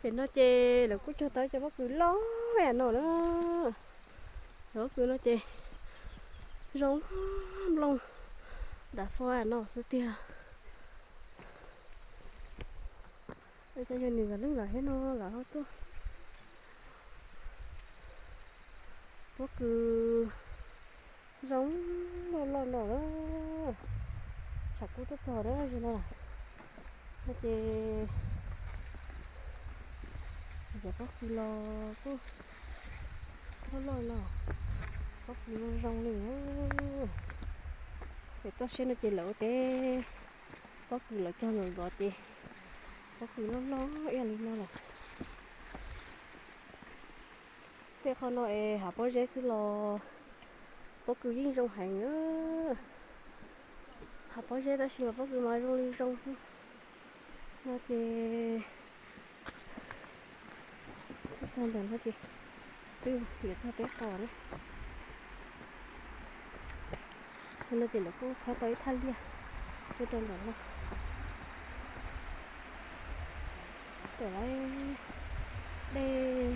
Ces no ces lawv kuj cog tau cov pob kws loj yam no na. Cov pob kws no ces zoo nplooj dav fo yam no xwb tiag. Cov yog nws vam leej los thiab no los ho tuaj. Pob kws zoo loj loj no, tshav kub tuaj txog na no. No ces cov pob kws los kuj loj loj no, pob kws zoo zoo li. Ces toj siab no ces lawv ua teb pob kws los cog ntxov ntxov ces pob kws loj loj ib yam li no lawm. Tej qhov no es hav pob zeb xwb los pob kws yeej zoo heev. Hav pob zeb tab sis mas pob kws mas zoo li zoo xwb. No ces txog ntawm no ces twb yuav txog peb qos na. No ces lawv kuj khawb tau ib thaj liaj tuaj rau ntawm no. Tuaj lawm dej.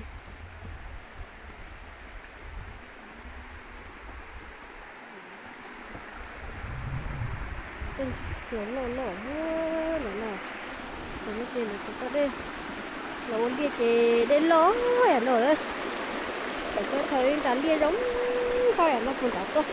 Tej ntsuag loj loj lawm no. Tam no ces lawv tus toj dej los ua liaj ces dej loj yam no lawm. Tawm tuaj thaum ib nrad liaj zoo nkauj yam no puag nrad tuaj.